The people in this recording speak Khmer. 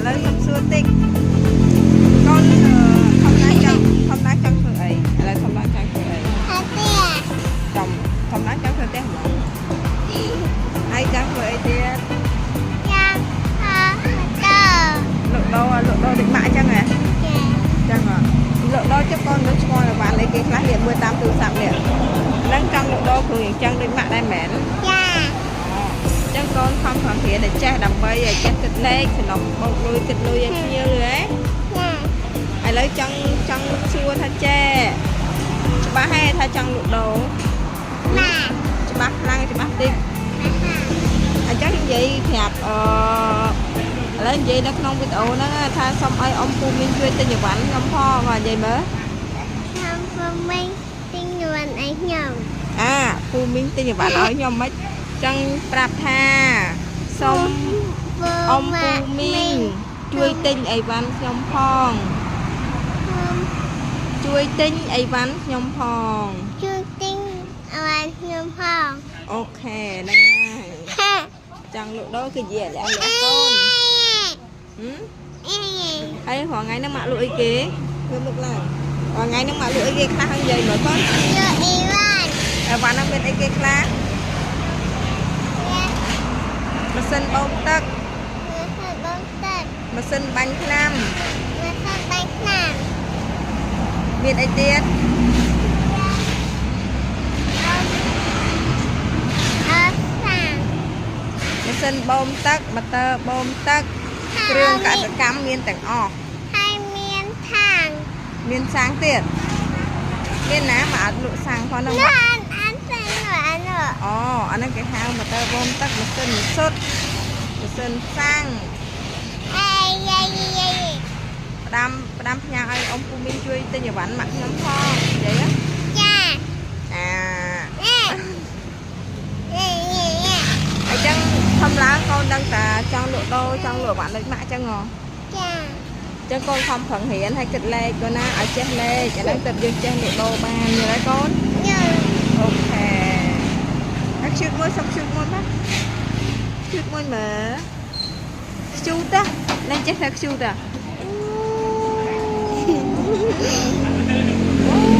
ឡូវសុំសួរតិចកូនធម្មតាចង់ធម្មតាចង់ធ្វើអីឥឡូវធម្មតាចង់ធ្វើអី ធ្វើផ្ទះ ចំធម្មតាចង់ធ្វើផ្ទះហ្មងហើយចង់ធ្វើអីទៀត ចង់ធ្វើម៉ូតូ លក់ដូរលក់ដូរដូចម៉ាក់អញ្ចឹងហ៎ ចា ចឹងហ៎លក់ដូរចុះកូននៅឆ្ងល់ឲ្យបានអីគេខ្លះនេះមើលតាមទូរស័ព្ទនេះហ្នឹងចង់លក់ដូរគ្រូយ៉ាងចឹងដូចម៉ាក់ដែរមែន ចា ចឹងកូនខំប្រឹងរៀនឲ្យចេះដើម្បីឲ្យចេះគិតលេខសំណុំបូកលុយគិតលុយឲ្យភ្ញៀវលឺហ៎ ចា ឥឡូវចង់ចង់សួរថាចេះច្បាស់ហេថាចង់លក់ដូរ ម៉ា ច្បាស់ខ្លាំងច្បាស់តិចអញ្ចឹងនិយាយប្រាប់អឺឥឡូវនិយាយនៅក្នុងវីដេអូហ្នឹងថាសុំឲ្យអ៊ំពូមីងជួយទិញអីវ៉ាន់ខ្ញុំផងនិយាយមើល ខ្ញុំពូមីងទិញនួនឲ្យខ្ញុំ អាពូមីងទិញអីវ៉ាន់ឲ្យខ្ញុំមិនចង់ប្រាប់ថាសុំអ៊ំពូមីងជួយទិញអីវ៉ាន់ខ្ញុំផង ជួយទិញអីវ៉ាន់ខ្ញុំផង ជួយទិញឲ្យខ្ញុំផង okay ហ្នឹងហើយចង់លក់ដូរគឺនិយាយឲ្យលក់កូនហឹមហើយរាល់ថ្ងៃហ្នឹងម៉ាក់លក់អីគេងើបលក់ឡើងរាល់ថ្ងៃហ្នឹងម៉ាក់លក់អីគេខ្លះហើយនិយាយមើលកូន លក់អីវ៉ាន់ អីវ៉ាន់ហ្នឹងមានអីគេខ្លះម៉ាស៊ីនបូមទឹក ម៉ាស៊ីនបូមទឹក ម៉ាស៊ីនបាញ់ថ្នាំ ម៉ាស៊ីនបាញ់ថ្នាំ មានអីទៀត អត់សាំង ម៉ាស៊ីនបូមទឹកម៉ូទ័របូមទឹកគ្រឿងកសិកម្មមានទាំងអស់ ហើយមានថាង មានសាំងទៀតមានណាមកអត់លក់សាំងផងហ្នឹង នោះអានអានសាំងនោះអាននោះ អូអាហ្នឹងគេហៅម៉ូទ័របូមទឹកម៉ាស៊ីនសុទ្ធម៉ាស៊ីនសាំង អេយេយេ ផ្ដាំផ្ដាំផ្ញើឲ្យអ៊ំពូមីងជួយទិញអីវ៉ាន់ម៉ាក់ខ្ញុំផងនិយាយហ៎ ចា អា អេអេយេយេ អញ្ចឹងធំឡើងកូនដឹងតាចង់លក់ដូរចង់លក់អីវ៉ាន់ដូចម៉ាក់អញ្ចឹងហ៎ ចា អញ្ចឹងកូនខំប្រឹងរៀនហើយគិតលេខកូនណាឲ្យចេះលេខអាហ្នឹងទើបយើងចេះលក់ដូរបានយល់ទេកូន យល់ okay ហើយខ្ជូតមួយសុំខ្ជូតមួយមកខ្ជូតមួយមើលខ្ជូតតាលែងចេះតែខ្ជូតតាអូ